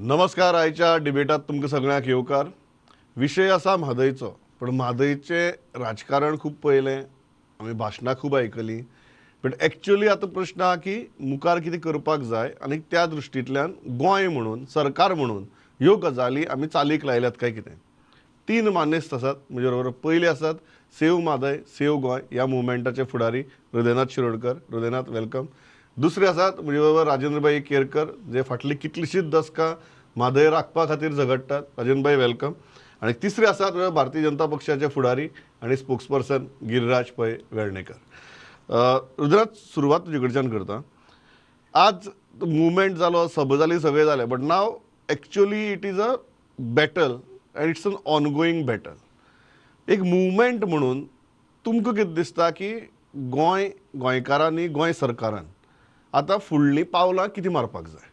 नमस्कार. आयच्या डिबेटात तुमकां सगळ्यांक येवकार. विशय आसा म्हादयचो, पण म्हादयचें राजकारण खूब पळयलें आमी, भाशणां खूब आयकलीं, बट एक्चुअली आतां प्रश्न आहा की मुखार कितें करपाक जाय आनी त्या दृश्टींतल्यान गोंय म्हणून, सरकार म्हणून ह्यो गजाली आमी चालीक लायल्यात काय कितें. तीन मानेस्त आसात म्हजे बरोबर. पयले आसात सेव म्हादय सेव गोंय ह्या मुवमेंटाचे फुडारी हृदयनाथ शिरोडकर. हृदयनाथ, welcome. दुसरे आसात म्हजे बरोबर राजेंद्रभाई केरकर, जे फाटलीं कितलींशींच दसकां म्हादय राखपा खातीर झगडटात. राजेंद्रभाई, welcome. आनी तिसरे आसात भारतीय जनता पक्षाचे फुडारी आनी स्पोक्सपर्सन गिरिराज पै वेर्णेकर. हृदयनाथ, सुरवात तुजे कडच्यान करता. आज मुवमेंट जालो, सभा जाली, सगळें जालें, but now actually it is a battle and it's an ongoing battle. एक मुवमेंट म्हणून तुमकां कितें दिसता की गोंय, गोंयकारांनी, गोंय सरकारान आतां फुडलीं पावलां कितें मारपाक जाय?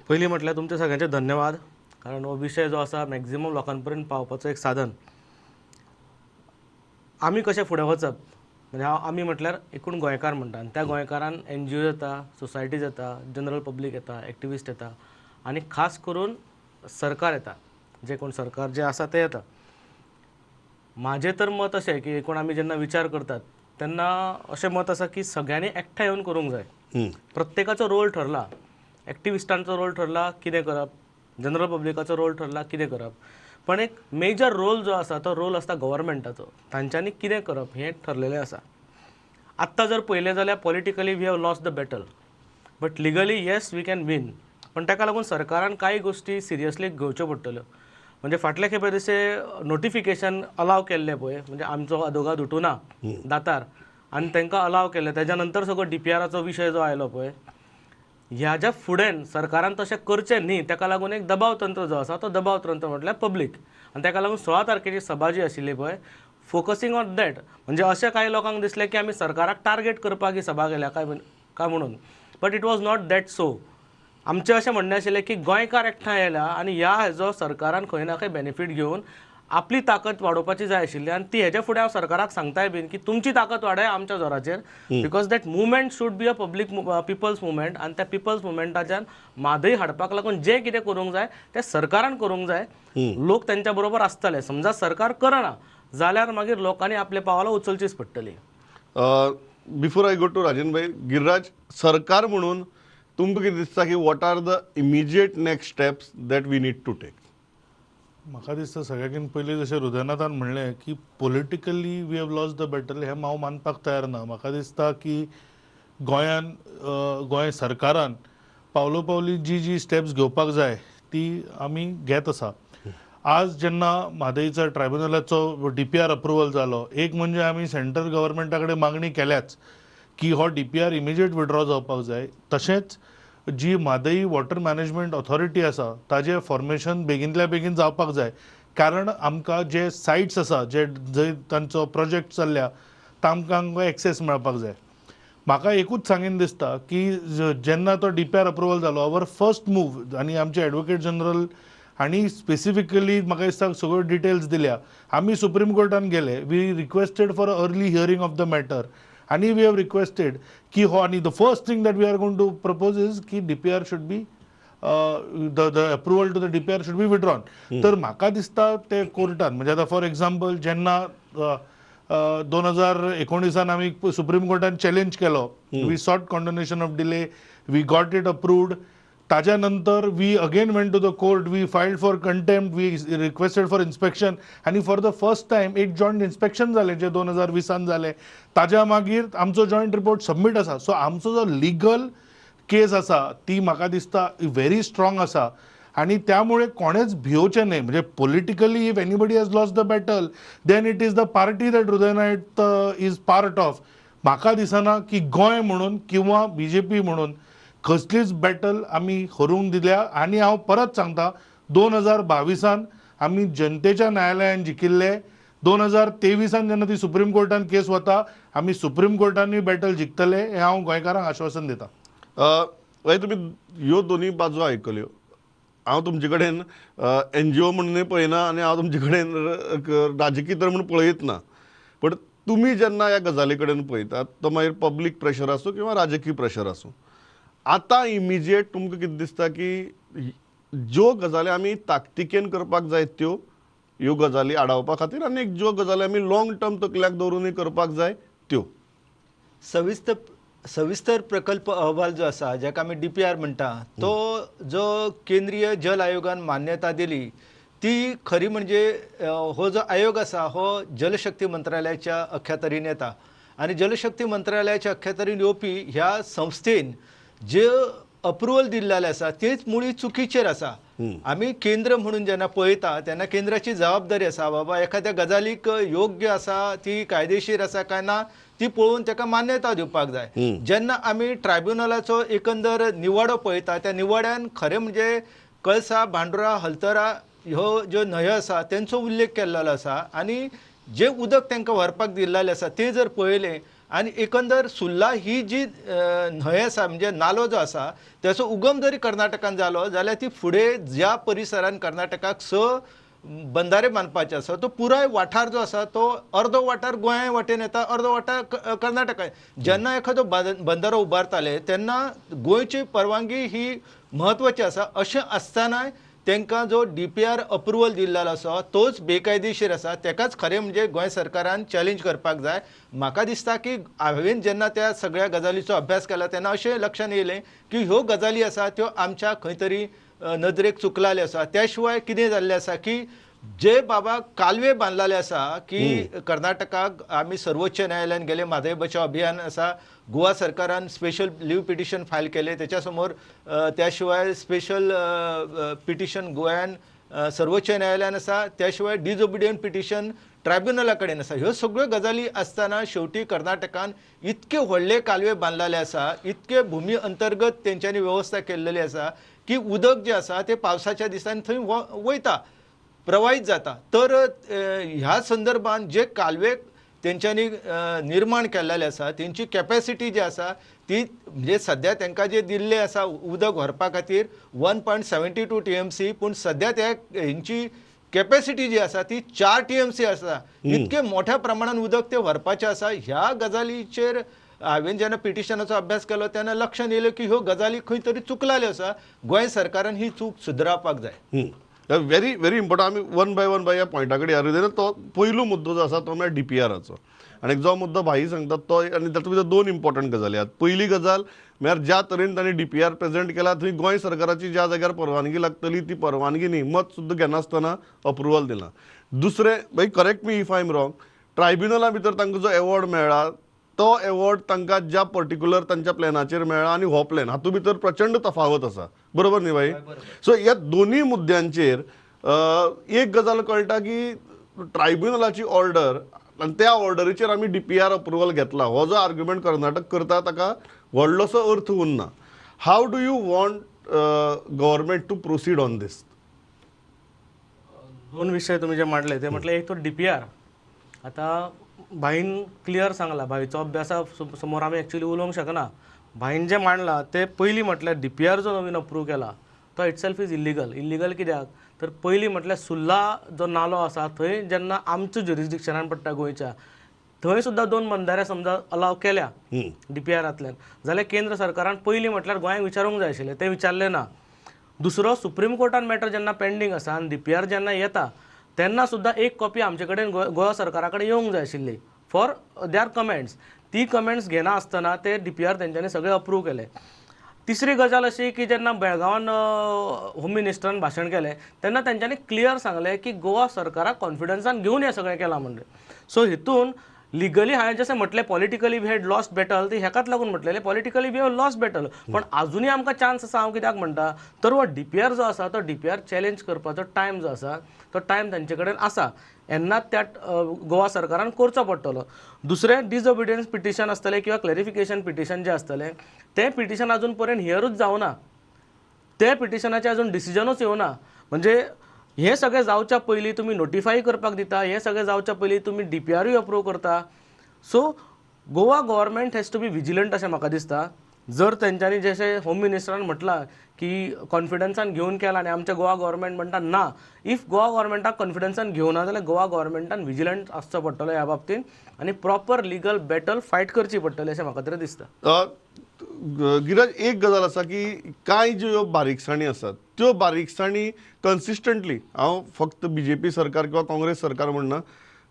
पयलीं म्हटल्यार तुमचे सगळ्यांचे धन्यवाद, कारण हो विशय जो आसा मॅक्झिमम लोकां पर्यंत पावपाचो एक साधन. आमी कशें फुडें वचप म्हणजे हांव आमी म्हटल्यार एकूण गोंयकार म्हणटा, आनी त्या गोंयकारान एनजीओ येता, सोसायटीज येता, जनरल पब्लीक येता, एक्टिविस्ट येता आनी खास करून सरकार येता, जे कोण सरकार जे आसा ते येता. म्हाजें तर मत अशें की एकूण आमी जेन्ना विचार करतात तेन्ना अशें मत आसा की सगळ्यांनी एकठांय येवन करूंक जाय. प्रत्येकाचो रोल ठरला, एक्टिविस्टांचो रोल ठरला कितें करप, जनरल पब्लिकाचो रोल ठरला कितें करप, पण एक मेजर रोल जो आसा तो रोल आसता गव्हर्मेंटाचो, तांच्यांनी कितें करप हें ठरलेलें आसा. आत्तां जर पळयलें जाल्यार politically we have lost the battle, but legally yes we can win. पण ताका लागून सरकारान कांय गोश्टी सिरियसली घेवच्यो पडटल्यो. म्हणजे फाटले खेपे जशें नोटिफिकेशन अलाव केल्लें पळय, म्हणजे आमचो आदोगाद उठुना दातार आनी तांकां अलाव केलें, तेज्या नंतर सगळो डीपीआराचो विशय जो आयलो पळय, ह्या फुडें सरकारान तशें करचें न्ही, ताका लागून एक दबाव तंत्र जो आसा तो दबाव तंत्र म्हटल्यार पब्लीक, आनी ताका लागून 16 तारखेची सभा जी आशिल्ली पळय, फोकसींग ऑन that. म्हणजे अशें कांय लोकांक दिसलें की आमी सरकाराक टार्गेट करपाक ही सभा केल्या काय काय म्हणून, but it was not that. So आमचें अशें म्हणणें आशिल्लें की गोंयकार एकठांय आयल्या आनी ह्या हेजो सरकारान खंय ना खंय बेनिफीट घेवन आपली ताकद वाडोवपाची जाय आशिल्ली, आनी ती हेज्या फुडें हांव सरकाराक सांगताय बीन की तुमची ताकद वाडय आमच्या जोराचेर, because that movement should be a public people's movement, आनी त्या पिपल्स मुवमेंटाच्यान म्हादय हाडपाक लागून जें कितें करूंक जाय तें सरकारान करूंक जाय. लोक तेंच्या बरोबर आसतले, समजा सरकार करना जाल्यार मागीर लोकांनी आपले पावलां उचलचीच पडटली. Before I go to राजेंद्रभाई, Giriraj, सरकार म्हणून तुमकां कितें दिसता की what are the immediate next steps that we need to take? म्हाका दिसता सगळ्याकीन पयलीं जशें हृदयनाथान म्हणलें की politically we have lost the battle, हें हांव मानपाक तयार ना. म्हाका दिसता की गोंयान, गोंय सरकारान पावलो पावली जी जी स्टेप्स घेवपाक जाय ती आमी घेत आसा. आज जेन्ना म्हादयचो ट्रायब्युनलाचो डीपीआर अप्रुवल जालो, एक म्हणजे आमी सेंट्रल गव्हर्मेंटा कडेन मागणी केल्याच की हो डीपीआर इमिजिएट विड्रॉ जावपाक जाय. तशेंच जी म्हादई वॉटर मॅनेजमेंट ऑथॉरिटी आसा ताजें फॉर्मेशन बेगीनल्या बेगीन जावपाक जाय, कारण आमकां जे सायट्स आसा, जे जंय तांचो प्रोजेक्ट चल्ल्या तांकां आमकां एक्सेस मेळपाक जाय. म्हाका एकूच सांगीन दिसता की जेन्ना तो डीपीआर अप्रुवल जालो, our first move, आनी आमचे एडवोकेट जनरल हांणी स्पेसिफिकली म्हाका दिसता सगळ्यो डिटेल्स दिल्या, आमी सुप्रीम कोर्टान गेले, we requested for early hearing of the matter, आनी we have requested की हो, आनी the first thing that we are going to propose is की DPR should be the approval to the DPR should be withdrawn. तर म्हाका दिसता ते कोर्टान, म्हणजे आतां फॉर एक्झाम्पल जेन्ना 2019 आमी सुप्रीम कोर्टान चॅलेंज केलो, we sought condonation of delay, we got it approved. ताज्या नंतर we again went to the court, we filed for contempt, we requested for inspection, आनी फॉर the first time एक joint inspection जालें जें 2020 जालें. ताज्या मागीर आमचो जॉयंट रिपोर्ट सबमीट आसा. सो आमचो जो लिगल केस आसा ती म्हाका दिसता व्हेरी स्ट्रॉंग आसा, आनी त्यामुळे कोणेच भियोवचें न्हय. म्हणजे politically if anybody has lost the battle then it is the party that Hridaynath is part of. म्हाका दिसना की गोंय म्हणून किंवा बीजेपी म्हणून कसलीच बॅटल आमी हरूंक दिल्या. आनी हांव परत सांगता, 2022 आमी जनतेच्या न्यायालयान जिखिल्ले, 2023 जेन्ना ती सुप्रीम कोर्टान केस वता आमी सुप्रीम कोर्टानूय बॅटल जिखतले, हें हांव गोंयकारांक आश्वासन दिता. मागीर तुमी ह्यो दोनूय बाजू आयकल्यो. हांव तुमचे कडेन एनजीओ म्हणूनय पळयना आनी हांव तुमचे कडेन राजकीय तर म्हूण पळयत ना, पण तुमी जेन्ना ह्या गजाली कडेन पळयतात तो मागीर पब्लीक प्रेशर आसूं किंवा राजकीय प्रेशर आसूं, आतां इमिजिएट तुमकां कितें दिसता की ज्यो गजाली आमी ताकतिकेन करपाक जाय त्यो ह्यो गजाली आडावपा खातीर आनी एक ज्यो गजाली आमी लॉंग टर्म तकल्याक दवरूनय करपाक जाय त्यो? सविस्तर प्रकल्प अहवाल जो आसा, जाका आमी डीपीआर म्हणटा, तो जो केंद्रीय जल आयोगान मान्यता दिली ती खरी म्हणजे हो जो आयोग आसा हो जलशक्ती मंत्रालयाच्या अख्यातरीन येता आनी जलशक्ती मंत्रालयाच्या अख्यातरीन येवपी ह्या संस्थेन जे अप्रुवल दिल्लेलें आसा तेच मुळी चुकीचेर आसा. आमी केंद्र म्हणून जेन्ना पळयता तेन्ना केंद्राची जबाबदारी आसा बाबा एखाद्या गजालीक योग्य आसा, ती कायदेशीर आसा काय ना ती पळोवन ताका मान्यता दिवपाक जाय. जेन्ना आमी ट्रायब्युनलाचो एकंदर निवाडो पळयता त्या निवाड्यान खरें म्हणजे कळसा, भांडुरा, हलतरा ह्यो ज्यो न्हंयो आसा तेंचो उल्लेख केल्लो आसा आनी जे उदक तांकां व्हरपाक दिल्लेलें आसा तें जर पळयलें आनी एकंदर सुर्ला ही जी न्हंय आसा म्हणजे नालो जो आसा त्याचो उगम जरी कर्नाटकान जालो जाल्यार ती फुडें ज्या परिसरान कर्नाटकाक 6 बंधारे बांदपाचे आसा तो पुराय वाठार जो आसा तो अर्दो वाठार गोंया वाटेन येता, अर्दो वाठार कर्नाटकान. जेन्ना एखादो बंधारो उबारताले तेन्ना गोंयची परवानगी ही म्हत्वाची आसा. अशें आसतनाय तांकां जो डीपीआर अप्रुवल दिल्लो आसा तोच बेकायदेशीर आसा, ताकाच खरें म्हणजे गोंय सरकारान चॅलेंज करपाक जाय. म्हाका दिसता की हांवें जेन्ना त्या सगळ्या गजालीचो अभ्यास केला तेन्ना अशें लक्षांत येयलें की ह्यो गजाली आसा त्यो आमच्या खंय तरी नदरेक चुकलाल्यो आसा. त्या शिवाय कितें जाल्लें आसा की जे बाबा कालवे बांदलेले आसा की कर्नाटकाक आमी सर्वोच्च न्यायालयान गेले, म्हादय बचाव अभियान आसा, गोवा सरकारान स्पेशल लीव पिटिशन फायल केले तेच्या समोर, त्या शिवाय स्पेशल पिटिशन गोव्यान सर्वोच्च न्यायालयान आसा, त्या शिवाय डिजओबिडियंट पिटिशन ट्रायब्युनला कडेन आसा. ह्यो सगळ्यो गजाली आसतना शेवटी कर्नाटकान इतके व्हडले कालवे बांदलेले आसा, इतके भुमी अंतर्गत तेंच्यांनी वेवस्था केल्लेली आसा की उदक जें आसा तें पावसाच्या दिसांनी थंय वयता, प्रवाहीत जाता. तर ह्या संदर्भान जे कालवे तेंच्यांनी निर्माण केल्लेले आसा तेंची कॅपॅसिटी जी आसा ती म्हणजे सद्या तांकां जे दिल्ले आसा उदक व्हरपा खातीर 1.72 TMC, पूण सद्या त्या हेंची कॅपॅसिटी जी आसा ती 4 TMC आसा. इतके मोठ्या प्रमाणान उदक ते व्हरपाचें आसा. ह्या गजालीचेर हांवें जेन्ना पिटिशनाचो अभ्यास केलो तेन्ना लक्षांत येयलें की ह्यो गजाली खंय तरी चुकलाल्यो आसा. गोंय सरकारान ही चूक सुदरावपाक जाय. Very very important. आमी वन बाय वन बाय ह्या पॉयंटा कडेन या. तो पयलो मुद्दो जो आसा तो म्हळ्यार डीपीआराचो आनी जो मुद्दो भाई सांगता तो, आनी तातूंत भितर दोन इम्पॉर्टंट गजाली आहात. पयली गजाल म्हळ्यार ज्या तरेन तांणी डीपीआर प्रेजेंट केला थंय गोंय सरकाराची ज्या जाग्यार परवानगी लागतली ती परवानगी न्ही, मत सुद्दां घेनासतना अप्रुवल दिलां. दुसरें भाई, correct me if I am wrong, ट्रायब्युनला भितर तांकां जो एवॉर्ड मेळ्ळा तो एवॉर्ड तांकां ज्या पर्टिक्युलर तांच्या प्लॅनाचेर मेळ्ळा आनी हो प्लॅन हातूंत भितर प्रचंड तफावत आसा, बरोबर न्ही भाई? सो ह्या दोनूय मुद्द्यांचेर एक गजाल कळटा की ट्रायब्युनलाची ऑर्डर आनी त्या ऑर्डरीचेर आमी डीपीआर अप्रुवल घेतला हो जो आर्ग्युमेंट कर्नाटक करता ताका व्हडलोसो अर्थ उरना. How do you want government to proceed on this? दोन विशय तुमी जे मांडले ते म्हटल्यार एक तो डीपीआर. आतां भाईन क्लियर सांगला, भाईचो अभ्यासा समोर आमी एक्चुअली उलोवंक शकना. भाईन जें मांडलां तें पयलीं म्हटल्यार डीपीआर जो नवीन अप्रूव केला तो इटसेल्फ is illegal. Illegal कित्याक तर पयलीं म्हटल्यार सुर्ला जो नालो आसा थंय जेन्ना आमच्या ज्युरिसडिक्शनान पडटा गोंयच्या, थंय सुद्दां 2 बंधारे समजा अलाव केल्या डीपीआरांतल्यान जाल्यार केंद्र सरकारान पयलीं म्हटल्यार गोंयांक विचारूंक जाय आशिल्लें, तें विचारलें ना. दुसरो, सुप्रीम कोर्टान मॅटर जेन्ना पेंडींग आसा आनी डीपीआर जेन्ना येता तेन्ना सुद्दां एक कॉपी आमचे कडेन गोवा सरकारा कडेन येवंक जाय आशिल्ली फॉर there comments. ती कमेंट्स घेना आसतना ते डीपीआर तेंच्यांनी सगळे अप्रूव केले. तिसरी गजाल अशी की जेन्ना बेळगांवान होम मिनिस्टरान भाशण केलें तेन्ना तेंच्यांनी क्लियर सांगलें की गोवा सरकाराक कॉन्फिडन्सान घेवन हें सगळें केलां म्हणजे. सो हितून लिगली हांवें जशें म्हटलें politically we had lost battle, ती हेकाच लागून म्हटलेलें politically we have lost battle, पण आजुनूय आमकां चान्स आसा. हांव कित्याक म्हणटा तर हो डीपीआर जो आसा तो डीपीआर चॅलेंज करपाचो टायम जो आसा तो टायम तांचे कडेन आसा, येन्नाच त्या गोवा सरकारान करचो पडटलो. दुसरें, डिसओबिडियन्स पिटिशन आसतलें किंवा क्लॅरिफिकेशन पिटिशन जें आसतलें तें पिटिशन आजून पर्यंत हियरूच जावना, ते पिटिशनाचें अजून डिसिजनूच येवना. म्हणजे हें सगळें जावच्या पयलीं तुमी नोटिफाय करपाक दिता, हें सगळें जावच्या पयलीं तुमी डीपीआरूय अप्रूव करता. So Goa government has to be vigilant अशें म्हाका दिसता. जर तेंच्यांनी जशें होम मिनिस्टरान म्हटलां की कॉन्फिडन्सान घेवन केलां आनी आमच्या गोवा गव्हर्मेंट म्हणटा ना, if Goa गव्हर्मेंटाक कॉन्फिडन्सान घेवना जाल्यार गोवा गव्हर्मेंटान विजिलंट आसचो पडटलो ह्या बाबतींत आनी प्रॉपर लिगल बॅटल फायट करची पडटली अशें म्हाका तरी दिसता. गिराज, एक गजाल आसा की कांय ज्यो बारीकसाणी आसात त्यो बारीकसाणी कन्सिस्टंटली, हांव फक्त बीजेपी सरकार किंवा काँग्रेस सरकार म्हणना,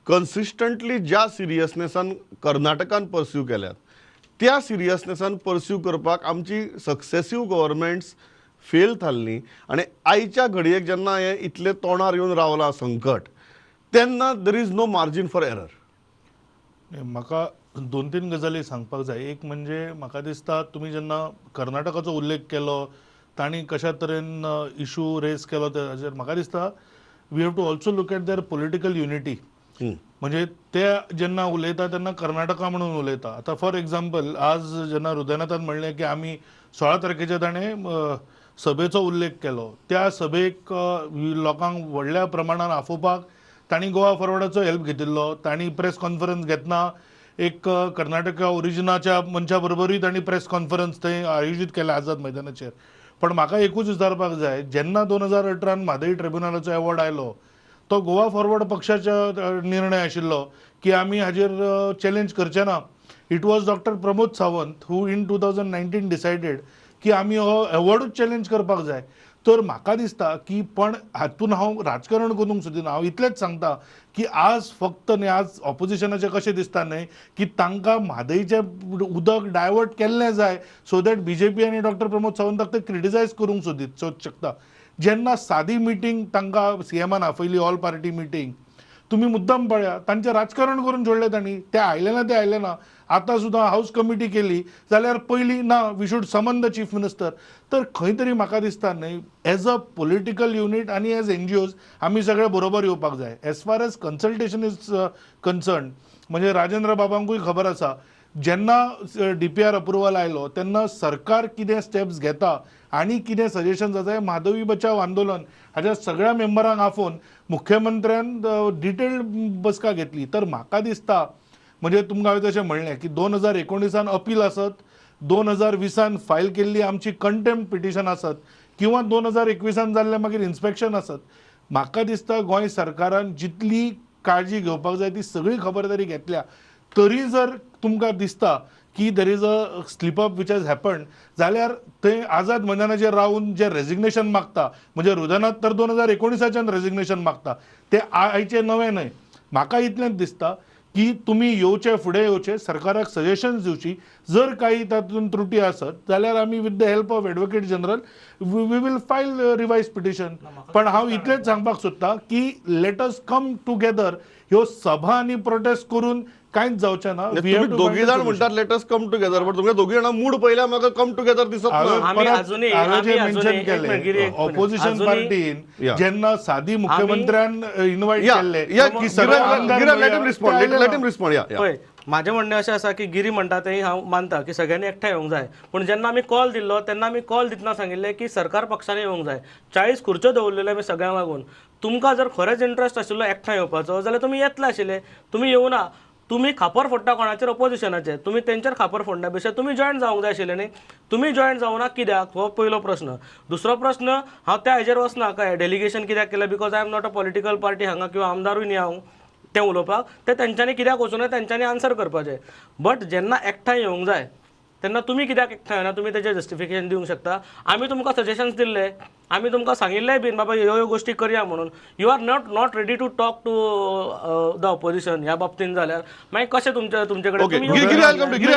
कन्सिस्टंटली ज्या सिरियसनेसान कर्नाटकान पर्स्यू केल्यात त्या सिरियसनेसान पर्स्यू करपाक आमची सक्सेसीव गव्हर्मेंट्स फेल थारली. आनी आयच्या घडयेक जेन्ना हें इतलें तोंडार येवन रावलां संकट, तेन्ना there is no margin for error. म्हाका दोन तीन गजाली सांगपाक जाय. एक म्हणजे म्हाका दिसता तुमी जेन्ना कर्नाटकाचो उल्लेख केलो, तांणी कशा तरेन इशू रेज केलो ताजेर, म्हाका दिसता we have to also look at their political unity. म्हणजे ते जेन्ना उलयता तेन्ना कर्नाटका म्हणून उलयता. आतां फॉर एग्जाम्पल, आज जेन्ना हृदयनाथान म्हणलें की आमी 16 तारखेचे ताणें सभेचो उल्लेख केलो, त्या सभेक लोकांक व्हडल्या प्रमाणान आफोवपाक तांणी गोवा फॉरवर्डाचो हेल्प घेतिल्लो. तांणी प्रेस कॉन्फरन्स घेतना एक कर्नाटका ओरिजिनाच्या मनशा बरोबरूय तांणी प्रेस कॉन्फरन्स थंय आयोजीत केल्या आझाद मैदानाचेर. पण म्हाका एकूच विचारपाक जाय, जेन्ना 2018 म्हादई ट्रिब्युनलाचो अवॉर्ड आयलो तो गोवा फॉरवर्ड पक्षाचो निर्णय आशिल्लो की आमी हाजेर चॅलेंज करचे ना. It was doctor Pramod Sawant who in 2019 decided की आमी हो अवॉर्डूच चॅलेंज करपाक जाय. तर म्हाका दिसता की पण हातून हांव राजकारण करूंक सोदिना. हांव इतलेंच सांगता की आज फक्त न्ही, आज ऑपोजिशनाचें कशें दिसता न्ही की तांकां म्हादयचें उदक डायवर्ट केल्लें जाय सो that BJP आनी डॉक्टर प्रमोद सावंताक ते क्रिटिसायज करूंक सोद शकता. जेन्ना सादी मिटींग तांकां सीएमान आपयली, ऑल पार्टी मिटींग, तुमी मुद्दम पळया तांचें राजकारण करून सोडलें तांणी. ते आयले ना, ते आयले ना. आतां सुद्दां हावस कमिटी केली जाल्यार पयलीं ना, we should summon the chief minister. तर खंय तरी म्हाका दिसता न्ही, एज अ पॉलिटिकल युनीट आनी एज एनजीओज आमी सगळे बरोबर येवपाक जाय. As far as consultation is concern, म्हणजे राजेंद्र बाबांकूय खबर आसा, जेन्ना डीपीआर अप्रुवल आयलो तेन्ना सरकार कितें स्टेप्स घेता आनी कितें सजेशन्स आसा हें म्हादई बचाव आंदोलन हाज्या सगळ्या मेंबरांक आफोवन मुख्यमंत्र्यान डिटेल्ड बसका घेतली. तर म्हाका दिसता म्हणजे तुमकां हांवें तशें म्हणलें की 2019 अपील आसत, 2020 फायल केल्ली आमची कंटेम्प्ट पिटिशन आसत, किंवा 2021 जाल्लें मागीर इन्स्पेक्शन आसत, म्हाका दिसता गोंय सरकारान जितली काळजी घेवपाक जाय ती सगळी खबरदारी घेतल्या. तरी जर तुमकां दिसता की there is a slip up which has happened, जाल्यार थंय आझाद मैदानाचेर रावन जे रेजिग्नेशन मागता, म्हणजे हृदयनाथ तर 2019 रेजिग्नेशन मागता, ते आयचे नवें न्हय. म्हाका इतलेंच दिसता की तुमी येवचे, फुडें येवचे, सरकाराक सजेशन्स दिवची. जर काही तातूंत त्रुटी आसत जाल्यार आमी with the help of advocate general we will file revise petition. पण हांव इतलेंच सांगपाक सोदता की let us come together. ह्यो सभा आनी प्रोटेस्ट करून कांयच जावचें ना. तुम्ही दोघी जाण म्हणटात let us come together, but तुमगे दोघी जाणां मूड पळयल्यार म्हाका कम टुगेदर दिसत ना. ऑपोजिशन पार्टीन जेन्ना सादी मुख्यमंत्र्यान इन्व्हायट केल्ले की सगळे. म्हाजें म्हणणें अशें आसा की गिरी म्हणटा तें हांव मानता की सगळ्यांनी एकठांय येवंक जाय, पूण जेन्ना आमी कॉल दिल्लो तेन्ना आमी कॉल दितना सांगिल्लें की सरकार पक्षांनी येवंक जाय. 40 खुर्च्यो दवरलेल्यो आमी सगळ्यांक लागून. तुमकां जर खरेंच इंट्रस्ट आशिल्लो एकठांय येवपाचो जाल्यार तुमी येतले आशिल्ले, तुमी येवना. तुमी खापर फोडटा कोणाचेर, ऑपोजिशनाचेर. तुमी तेंचेर खापर फोडण्या पेक्षा तुमी जॉयन जावंक जाय आशिल्लें न्ही. तुमी जॉयन जावना कित्याक, हो पयलो प्रस्न. दुसरो प्रस्न, हांव त्या हेजेर वचना काय डेलिगेशन कित्याक केलें, because I am not a political party हांगा किंवा आमदारूय न्ही हांव तें उलोवपाक. तें तेंच्यांनी कित्याक वचूना तेंच्यांनी आन्सर करपाचें. बट जेन्ना एकठांय येवंक जाय तेन्ना तुमी कित्याक एकठांय येना, तुमी तेजें जस्टिफिकेशन दिवंक शकता. आमी तुमकां सजेशन्स दिल्ले, आमी तुमकां सांगिल्लें बीन बाबा ह्यो ह्यो गोश्टी करया म्हणून. You are not ready to talk to the opposition ह्या बाबतीन जाल्यार मागीर कशें तुमचे तुमचे कडेन.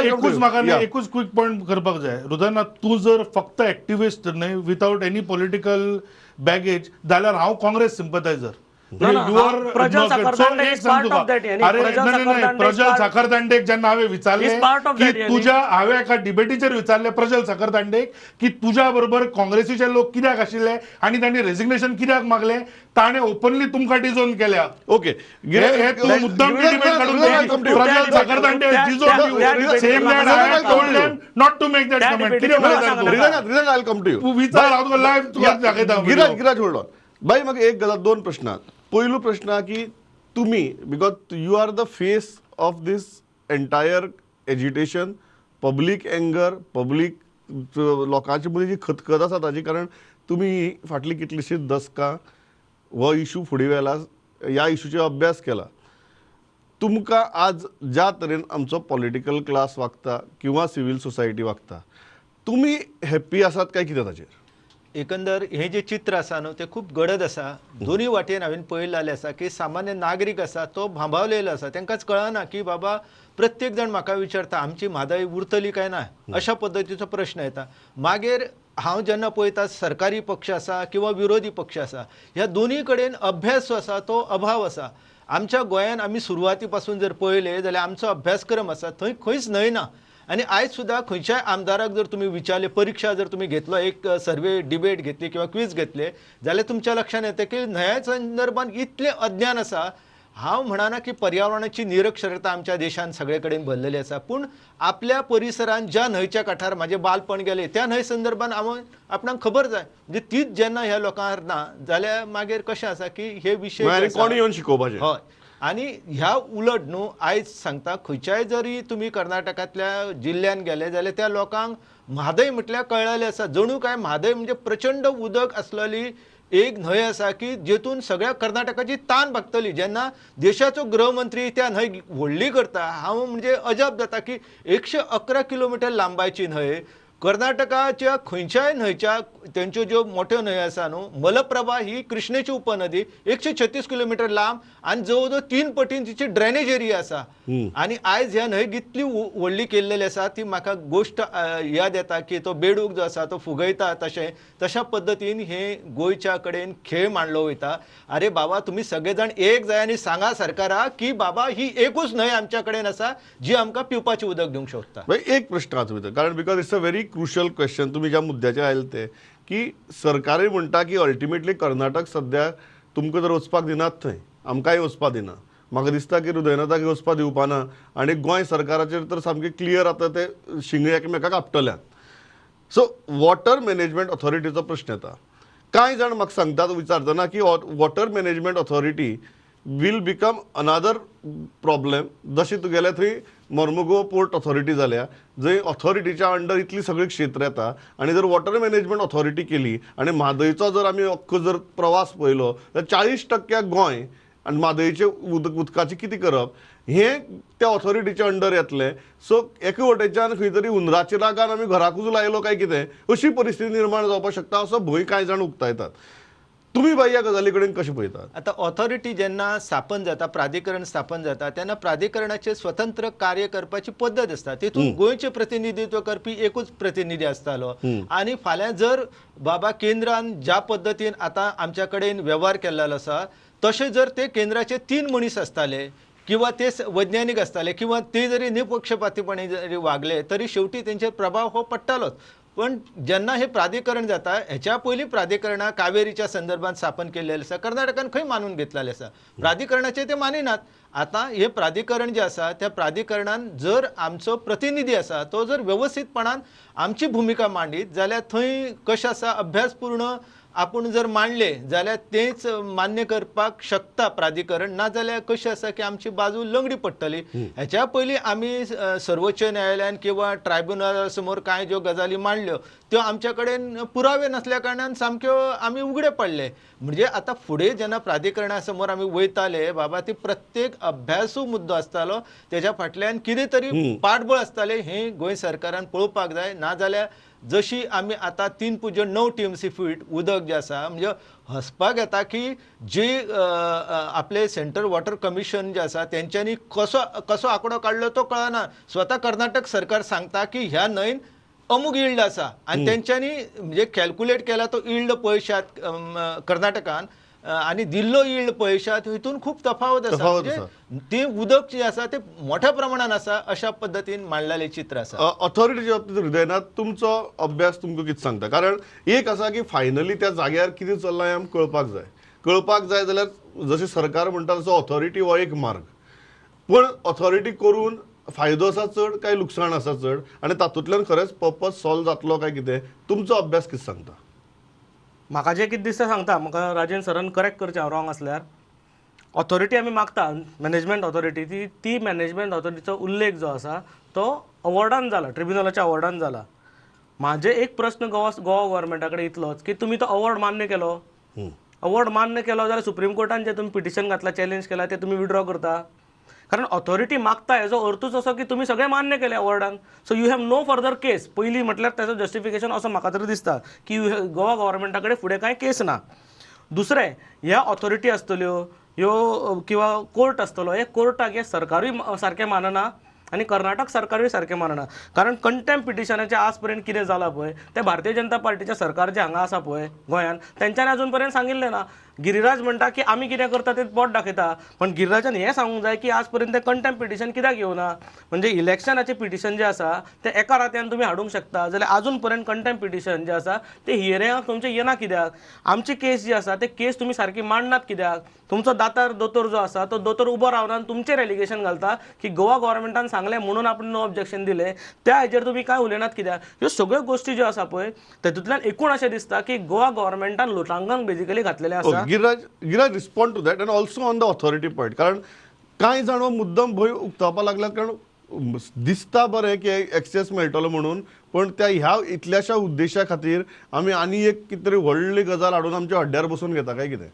एकूच म्हाका एकूच क्विक पॉयंट करपाक जाय. हृदयनाथ, तूं जर फक्त एक्टिविस्ट न्हय विदाउट एनी पॉलिटिकल बॅगेज जाल्यार हांव काँग्रेस सिंपथायझर. प्रजल साखरदांडेक जेन्ना हांवें विचारलें की तुज्या, हांवें एका डिबेटीचेर विचारलें प्रजल साखरदांडेक की तुज्या बरोबर काँग्रेसीचे लोक कित्याक आशिल्ले आनी तांणी रेजिग्नेशन कित्याक मागलें, ताणें ओपनली तुमकां डिझोन केल्या. ओके, मुद्दाम Prajal Sakhardande disown not to make that comment. विचार, हांव तुका लायव्ह तुका दाखयता. गिराज होल्ड ऑन बाई. म्हाका एक गजाल, दोन प्रश्न. पयलो प्रश्न की तुमी, because you are the face of this entire agitation, public anger, public लोकांचे मदीं जी खतखत आसा ताजी, कारण तुमी फाटली कितलीशीच दसकां हो इशू फुडें व्हेला, ह्या इशूचेर अभ्यास केला. तुमकां आज ज्या तरेन आमचो पॉलिटिकल क्लास वागता किंवा सिवील सोसायटी वागता, तुमी हॅप्पी आसात काय कितें ताचेर? एकंदर हें जें चित्र आसा न्हू तें खूब गडद आसा. दोनूय वाटेन हांवें पळयलेलें आसा की सामान्य नागरीक आसा तो भांबावलेलो आसा, तांकांच कळना की बाबा प्रत्येक जाण म्हाका विचारता आमची म्हादय उरतली काय ना, अशा पद्दतीचो प्रश्न येता. मागीर हांव जेन्ना पळयता सरकारी पक्ष आसा किंवा विरोधी पक्ष आसा, ह्या दोनूय कडेन अभ्यास जो आसा तो अभाव आसा. आमच्या गोंयान आमी सुरवाती पासून जर पळयलें जाल्यार आमचो अभ्यासक्रम आसा थंय खंयच न्हय ना. आनी आयज सुद्दां खंयच्याय आमदाराक जर तुमी विचारले, परिक्षा जर तुमी घेतलो, एक सर्वे डिबेट घेतली किंवा क्वीज घेतले जाल्यार तुमच्या लक्षांत येता की न्हंया संदर्भात इतलें अज्ञान आसा. हांव म्हणना की पर्यावरणाची निरक्षरता आमच्या देशान सगळे कडेन भरलेली आसा, पूण आपल्या परिसरान ज्या न्हंयच्या काठार म्हाजें बालपण गेलें त्या न्हंय संदर्भात हांव आपणाक खबर जाय. म्हणजे तीच जेन्ना ह्या लोकांक ना जाल्यार मागीर कशें आसा की हे विशय कोण येवन शिकोवपाचें. हय, आनी ह्या उलट न्हू आयज सांगता खंयच्याय जरी तुमी कर्नाटकांतल्या जिल्ल्यान गेले जाल्यार त्या लोकांक म्हादय म्हटल्यार कळ्ळेलें आसा. जणू काय म्हादय म्हणजे प्रचंड उदक आसलेली एक न्हंय आसा की जेतून सगळ्या कर्नाटकाची तान भागतली. जेन्ना देशाचो गृहमंत्री त्या न्हंय व्हडली करता, हांव म्हणजे अजाप जाता की 111 किलोमिटर लांबायची न्हंय कर्नाटकाच्या खंयच्याय न्हंयच्या तेंच्यो ज्यो मोठ्यो न्हंयो आसा न्हू, मलप्रभा ही कृष्णेची उपनदी 136 किलोमिटर लांब आनी जवळ जवळ 3 पटीन तिची ड्रेनेज एरिया आसा. आनी आयज ह्या न्हंयक इतली व्हडली केल्लेली आसा ती म्हाका गोश्ट याद येता की तो बेडूक जो आसा तो फुगयता तशें तशा पद्दतीन हे गोंयच्या कडेन खेळ मांडलो वयता. अरे बाबा तुमी सगळे जाण एक जाय आनी सांगा सरकाराक की बाबा ही एकूच न्हंय आमच्या कडेन आसा जी आमकां पिवपाचें उदक दिवंक शकता. एक प्रश्न आसा भितर, कारण because it's a very crucial question तुमी ज्या मुद्द्याचेर आयले ते, की सरकारय म्हणटा की अल्टिमेटली कर्नाटक सद्या तुमकां जर वचपाक दिनात थंय, आमकांय वचपाक दिना, म्हाका दिसता की हृदयनाथाक वचपाक दिवपाना आनी गोंय सरकाराचेर तर सामकें क्लियर आतां ते शिंग एकामेकाक आपटल्यात. सो वॉटर मॅनेजमेंट ऑथॉरिटीचो प्रश्न येता. कांय जाण म्हाका सांगतात विचारतना की water management authority will become another problem, जशें तुगेले थंय मर्मुगो पोर्ट ऑथॉरिटी जाल्या जंय ऑथॉरिटीच्या अंडर इतली सगळी क्षेत्र येता आनी जर वॉटर मॅनेजमेंट ऑथॉरिटी केली आनी म्हादयचो जर आमी अख्खो जर प्रवास पळयलो जाल्यार 40% गोंय आनी म्हादयचें उदकाचें कितें करप हें त्या ऑथॉरिटीच्या अंडर येतलें. सो एके वटेच्यान खंय तरी हुंदराच्या रागान आमी घराकूच लायलो काय कितें अशी परिस्थिती निर्माण जावपाक शकता असो भंय कांय जाण उक्तायतात. तुम्ही बाई ह्या गजाली कडेन कशें पळयतात? आतां ऑथॉरिटी जेन्ना स्थापन जाता, प्राधिकरण स्थापन जाता तेन्ना प्राधिकरणाचे स्वतंत्र कार्य करपाची पद्दत आसता. तितून गोंयचें प्रतिनिधित्व करपी एकूच प्रतिनिधी आसतालो आनी फाल्यां जर बाबा केंद्रान ज्या पद्दतीन आतां आमच्या कडेन वेव्हार केल्लो आसा तशें जर ते केंद्राचे 3 मनीस आसताले किंवा ते वैज्ञानिक आसताले किंवा ते जरी निपक्षपातीपणे जरी वागले तरी शेवटी तेंचेर प्रभाव हो पडटालोच. पण जेन्ना हे प्राधिकरण जाता, हेच्या पयलीं प्राधिकरणां कावेरीच्या संदर्भात स्थापन केल्लें आसा, कर्नाटकान खंय मानून घेतलेलें आसा, प्राधिकरणाचे ते मानिनात. आतां हे प्राधिकरण जें आसा त्या प्राधिकरणान जर आमचो प्रतिनिधी आसा तो जर वेवस्थीतपणान आमची भुमिका मांडीत जाल्यार थंय कशें आसा अभ्यासपूर्ण आपूण जर मांडले जाल्यार तेच मान्य करपाक शकता प्राधिकरण, ना जाल्यार कशें आसा की आमची बाजू लंगडी पडटली. हेच्या पयलीं आमी सर्वोच्च न्यायालयान किंवा ट्रायब्युनला समोर कांय ज्यो गजाली मांडल्यो त्यो आमच्या कडेन पुरावे नासल्या कारणान सामक्यो आमी उगडे पडले. म्हणजे आतां फुडें जेन्ना प्राधिकरणा समोर आमी वयताले बाबा ती प्रत्येक अभ्यासू मुद्दो आसतालो तेज्या फाटल्यान कितें तरी पाठबळ आसतालें हें गोंय सरकारान पळोवपाक जाय. ना जाल्यार जशी आमी आतां 3.9 TMC feet उदक जें आसा म्हणजे हसपाक येता की जे आपले सेंट्रल वॉटर कमिशन जे आसा तेंच्यांनी कसो कसो आंकडो काडलो तो कळना. स्वता कर्नाटक सरकार सांगता की ह्या न्हंयन अमूक यील्ड आसा आनी तेंच्यांनी म्हणजे कॅल्कुलेट केला तो यील्ड पळयशात कर्नाटकान आनी दिल्लो यील्ड पळयशात हितून खूब तफावत आसा. म्हणजे ते उदक जे आसा ते मोठ्या प्रमाणान आसा अशा पद्दतीन मांडलेलें चित्र आसा. ऑथॉरिटीच्या बाबतींत हृदयनाथ तुमचो अभ्यास तुमकां कितें सांगता? कारण एक आसा की फायनली त्या जाग्यार कितें चल्लां हें आमकां कळपाक जाय. कळपाक जाय जाल्यार जशें सरकार म्हणटा तसो ऑथॉरिटी हो एक मार्ग, पूण ऑथॉरिटी करून फायदो आसा चड काय लुकसाण आसा चड आनी तातूंतल्यान खरेंच पर्पज सॉल्व जातलो काय कितें, तुमचो अभ्यास कितें सांगता? म्हाका जें कितें दिसता सांगता, म्हाका राजेंद्र सरान करेक्ट करचें हांव रॉंग आसल्यार. ऑथॉरिटी आमी मागता मॅनेजमेंट ऑथॉरिटी, ती ती मॅनेजमेंट ऑथॉरिटीचो उल्लेख जो आसा तो अवॉर्डान जाला, ट्रिब्युनलाच्या अवॉर्डान जाला. म्हाजे एक प्रश्न गोवा गोवा गव्हर्मेंटा कडेन इतलोच की तुमी तो अवॉर्ड मान्य केलो, अवॉर्ड मान्य केलो जाल्यार सुप्रीम कोर्टान जें तुमी पिटिशन घातलां, चॅलेंज केलां, तें तुमी विड्रॉ करता. कारण ऑथॉरिटी मागता हेजो अर्थूच असो की तुमी सगळें मान्य केलें अवॉर्डान, so you have no further case. पयलीं म्हटल्यार ताजो जस्टिफिकेशन असो म्हाका तरी दिसता की गोवा गव्हर्मेंटा कडेन फुडें कांय केस ना. दुसरें, ह्या ऑथॉरिटी आसतल्यो ह्यो किंवा कोर्ट आसतलो, हे कोर्टाक हे सरकारूय सारकें मानना आनी कर्नाटक सरकारूय सारकें मानना. कारण कंटेम्प पिटिशनाचें आज पर्यंत कितें जालां पळय तें भारतीय जनता पार्टीचें सरकार जें हांगा आसा पळय गोंयांत तेंच्यांनी अजून पर्यंत सांगिल्लें ना. गिरिराज म्हणटा की आमी कितें करता तें बोट दाखयता, पण गिरिराजान हें सांगूंक जाय की आज पर्यंत तें कंटेम्प पिटिशन कित्याक येवना. म्हणजे इलेक्शनाचें पिटिशन जें आसा तें एका रातयान तुमी हाडूंक शकता, जाल्यार आजून पर्यंत कंटेम्प पिटिशन जें आसा तें हियरिंगाक तुमचें येना कित्याक? आमची केस जी आसा ते केस तुमी सारकी मांडनात कित्याक? तुमचो दातार दोतोर जो आसा तो दोतोर उबो रावना आनी तुमचेर एलिगेशन घालता की गोवा गव्हर्मेंटान सांगलें म्हणून आपण नो ऑब्जेक्शन दिलें, त्या हेजेर तुमी कांय उलयनात कित्याक? ह्यो सगळ्यो गोश्टी ज्यो आसा पळय तेतूंतल्यान एकूण अशें दिसता की गोवा गव्हर्मेंटान लोटांगण बेजिकली घातलेलें आसा. Giriraj, respond to that and also on the authority point. कारण कांय जाण हो मुद्दम भंय उक्तावपाक लागल्यात, कारण दिसता बरें की एक्सेस मेळटलो म्हणून, पण त्या ह्या इतल्याशा उद्देशा खातीर आमी आनी एक कितें तरी व्हडली गजाल हाडून आमच्या हड्ड्यार बसून घेता काय कितें?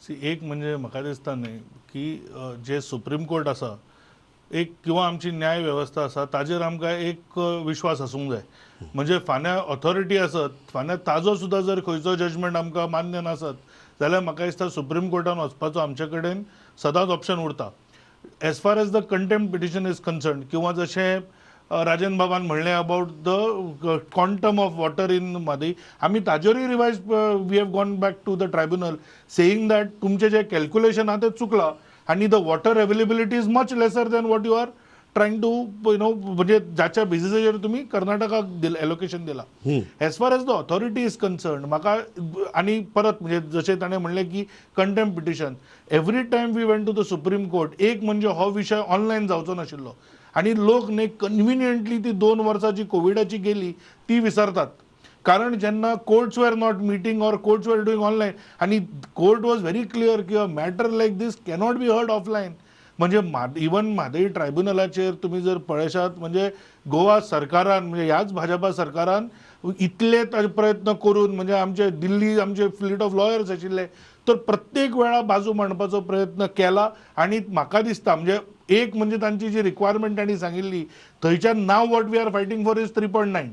सी, एक म्हणजे म्हाका दिसता न्ही की जे सुप्रीम कोर्ट आसा एक किंवा आमची न्याय वेवस्था आसा ताजेर आमकां एक विश्वास आसूंक जाय. म्हणजे फाल्यां ऑथॉरिटी आसत, फाल्यां ताजो सुद्दां जर खंयचो जजमेंट आमकां मान्य नासत जाल्यार म्हाका दिसता सुप्रीम कोर्टान वचपाचो आमचे कडेन सदांच ऑप्शन उरता. As far as the contempt petition is concern, किंवा जशें राजन बाबान म्हणलें about the quantum of water in Mhadei, आमी ताजेरूय revise we have gone back to the tribunal saying that तुमचें जें कॅल्क्युलेशन आहा तें चुकलां आनी the water availability is much lesser than what you are trying to you know, म्हणजे जाच्या बेजिसाचेर तुमी कर्नाटकाक दिल allocation दिलां. As far as the authority is concern, म्हाका आनी परत म्हणजे जशें ताणें म्हणलें की contempt petition, every time we went to the Supreme Court, एक म्हणजे हो विशय ऑनलायन जावचो नाशिल्लो आनी लोक न्ही कन्विनियंटली ती 2 वर्सां जी कोविडाची गेली ती विसरतात. कारण जेन्ना courts were not meeting or courts were doing online, आनी कोर्ट वॉज व्हेरी क्लियर की a matter like this cannot be heard offline. म्हणजे इवन म्हादई ट्रायब्युनलाचेर तुमी जर पळयशात, म्हणजे गोवा सरकारान, म्हणजे ह्याच भाजपा सरकारान इतले प्रयत्न करून, म्हणजे आमचे दिल्ली आमचे फ्लीट ऑफ लॉयर्स आशिल्ले, तर प्रत्येक वेळा बाजू मांडपाचो प्रयत्न केला. आनी म्हाका दिसता म्हणजे एक म्हणजे तांची जी रिक्वायरमेंट तांणी सांगिल्ली थंयच्यान now what we are fighting for is 3.9,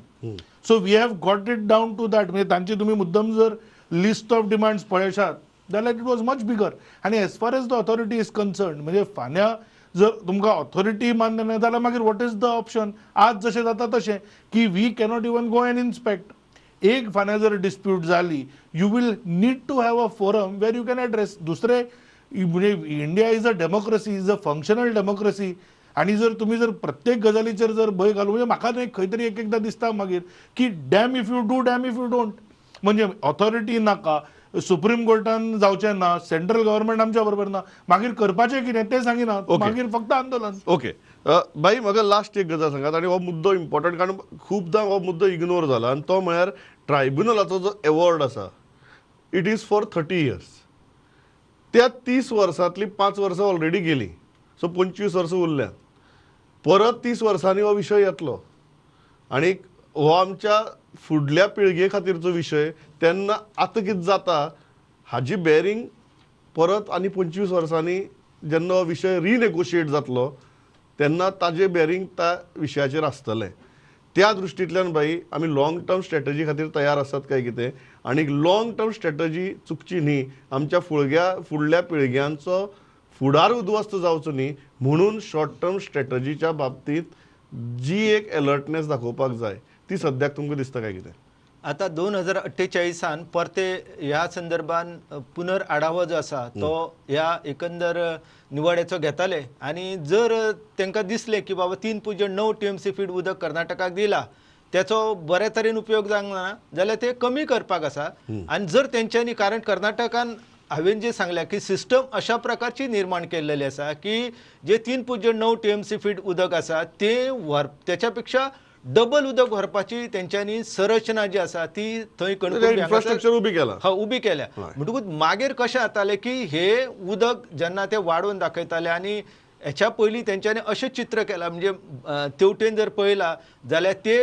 so we have got it down to that. म्हणजे तांची तुमी मुद्दम जर लिस्ट ऑफ डिमांड्स पळयशात जाल्यार it was much बिगर. आनी as far as the authority is concern, म्हणजे फाल्यां जर तुमकां ऑथॉरिटी मान्य ना जाल्यार मागीर what is the option? आज जशें जाता तशें की we cannot even go and inspect. एक फाल्यां जर डिस्प्यूट जाली, you will need to have a forum where you can address. दुसरें म्हणजे India is a democracy, is a functional democracy. आनी जर तुमी जर प्रत्येक गजालीचेर जर भंय घालून, म्हणजे म्हाका न्ही खंय तरी एक एकदां दिसता मागीर की damn if you do, damn if you don't. म्हणजे ऑथॉरिटी नाका, सुप्रीम कोर्टान जावचें ना, सेंट्रल गव्हर्मेंट आमच्या बरोबर ना, मागीर करपाचें कितें तें सांगिना, मागीर फक्त आंदोलन. ओके बाई, म्हाका लास्ट एक गजाल सांगात, आनी हो मुद्दो इम्पॉर्टंट कारण खुबदां हो मुद्दो इग्नोर जाला, आनी तो म्हळ्यार ट्रायब्युनलाचो जो एवॉर्ड आसा it is for 30 years. त्या 30 वर्सांतली 5 वर्सां ऑलरेडी गेली, सो 25 वर्सां उरल्यात. परत 30 वर्सांनी हो विशय येतलो आनी हो आमच्या फुडल्या पिळगे खातीरचो विशय. तेन्ना आतां कितें जाता हाजी बेरींग परत आनी 25 वर्सांनी जेन्ना हो विशय रिनेगोशिएट जातलो तेन्ना ताजे बेरींग त्या विशयाचेर आसतलें. त्या दृश्टींतल्यान बाई आमी लाँग टर्म स्ट्रॅटजी खातीर तयार आसात काय कितें? आनी लाँग टर्म स्ट्रॅटजी चुकची न्ही, आमच्या फुडल्या पिळग्यांचो फुडार उद्ध्वस्त जावचो न्ही म्हणून शॉर्ट टर्म स्ट्रॅटजीच्या बाबतींत जी एक एलर्टनेस दाखोवपाक जाय ती सद्याक तुमकां दिसता काय कितें? आता 2048 परते ह्या संदर्भान पुनर आढावो जो आसा तो ह्या एकंदर निवाड्याचो घेताले आनी जर तांकां दिसलें की बाबा 3.9 TMC feet उदक कर्नाटकाक दिला त्याचो बऱ्या तरेन उपयोग जावंक ना जाल्यार ते कमी करपाक आसा. आनी जर तेंच्यांनी, कारण कर्नाटकान हांवें जे सांगल्या की सिस्टम अशा प्रकारची निर्माण केलेली आसा की जे 3.9 TMC feet उदक आसा ते व्हर त्याच्या पेक्षा डबल उदक व्हरपाची तेंच्यांनी संरचना जी आसा ती थंय कणकुंबी इन्फ्रास्ट्रक्चर उबी केला, हा उबी केल्या. म्हणटकूच मागीर कशें जातालें की हे उदक जेन्ना ते वाडोवन दाखयताले आनी हेच्या पयलीं तेंच्यांनी अशें चित्र केलां, म्हणजे तेवटेन जर पळयलां जाल्यार ते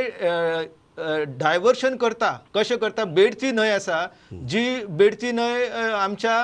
डायवर्शन करता. कशें करता, बेडची न्हंय आसा जी बेडची न्हंय आमच्या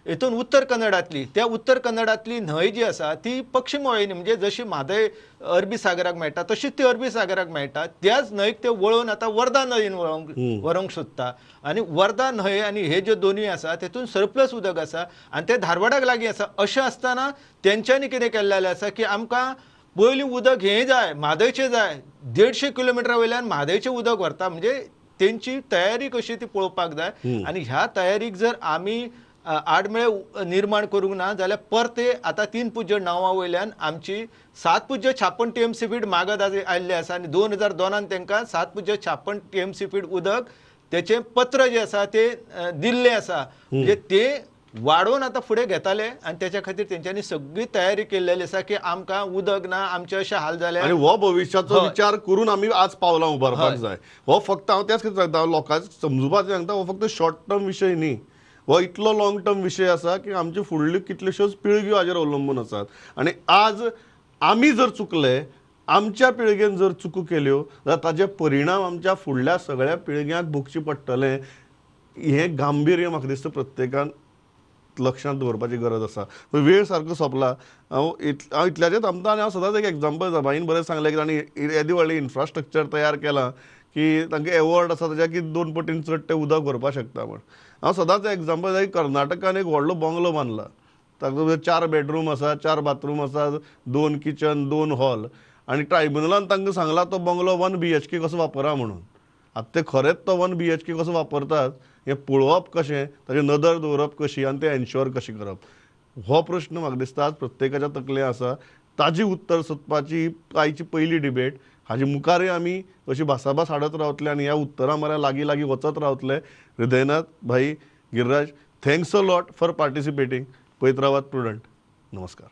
हितून उत्तर कन्नडांतली, त्या उत्तर कन्नडांतली न्हंय जी आसा ती पश्चिम वाहिनी म्हणजे जशी म्हादय अरबी सागराक मेळटा तशीच ती अरबी सागराक मेळटा, त्याच न्हंयक ते वळोवन आतां वर्धा न्हंयेन व्हरूंक सोदता. आनी वर्धा न्हंय आनी हे ज्यो दोनूय आसा तेतून सरप्लस उदक आसा आनी ते धारवाडाक लागीं आसा. अशें आसतना तेंच्यांनी कितें केल्लें आसा की आमकां पयलीं उदक हें जाय, म्हादयचें जाय, 150 किलोमिटरा वयल्यान म्हादयचें उदक व्हरता, म्हणजे तेंची तयारी कशी ती पळोवपाक जाय. आनी ह्या तयारीक जर आमी आडमेळे निर्माण करूंक ना जाल्यार परते आतां 3.9 वयल्यान आमची 7.56 TMC feet मागत आयिल्ले आसा आनी 2002 तांकां 7.56 TMC feet उदक तेचें पत्र जें आसा तें दिल्लें आसा, म्हणजे ते वाडोवन आतां फुडें घेताले आनी तेच्या खातीर तेंच्यांनी सगळी तयारी केल्लेली आसा की आमकां उदक ना, आमचे अशे हाल जाले. आनी हो भविश्याचो विचार करून आमी आज पावलां उबारपाक जाय. हो फक्त हांव त्याच खातीर सांगता, लोकांक समजुपाक सांगता, हो फक्त शॉर्ट टर्म विशय न्ही, हो इतलो लॉंग टर्म विशय आसा की आमच्यो फुडल्यो कितल्योश्योच पिळग्यो हाजेर अवलंबून आसात. आनी आज आमी जर चुकले, आमच्या पिळगेन जर चुको केल्यो जाल्यार ताजे परिणाम आमच्या फुडल्या सगळ्या पिळग्यांक भोगचे पडटले. हें गांभीर्य म्हाका दिसता प्रत्येकान लक्षांत दवरपाची गरज आसा. वेळ सारको सोंपला, हांव इतल्याचेर थांबता. आनी हांव सदांच एक एग्जाम्पल दिता, भाईन बरें सांगलें की तांणी येदी व्हडलें इन्फ्रास्ट्रक्चर तयार केलां की तांकां एवॉर्ड आसा ताच्या की 2 पटीन चड तें उदक व्हरपाक शकता म्हण. हांव सदांच एग्जाम्पल दिता की कर्नाटकान एक व्हडलो बंगलो बांदला, तातूंत 4 बेडरूम आसा, 4 बाथरूम आसा, 2 किचन, 2 हॉल, आनी ट्रायब्युनलान तांकां सांगलां तो बंगलो 1 BHK कसो वापरा म्हणून. आतां ते खरेंच तो 1 BHK कसो वापरतात हें पळोवप कशें, ताचेर नदर दवरप कशी आनी तें एन्श्योर कशें करप, हो प्रश्न म्हाका दिसता आज प्रत्येकाच्या तकलें आसा. ताजी उत्तर सोदपाची आयची पयली डिबेट. हाजे मुखारय आमी अशी भासाभास हाडत रावतले आनी ह्या उत्तरां मऱ्या लागीं लागीं वचत रावतले. हृदयनाथ भाई, Giriraj, thanks a lot for participating. पळयत रावात प्रुडंट. नमस्कार.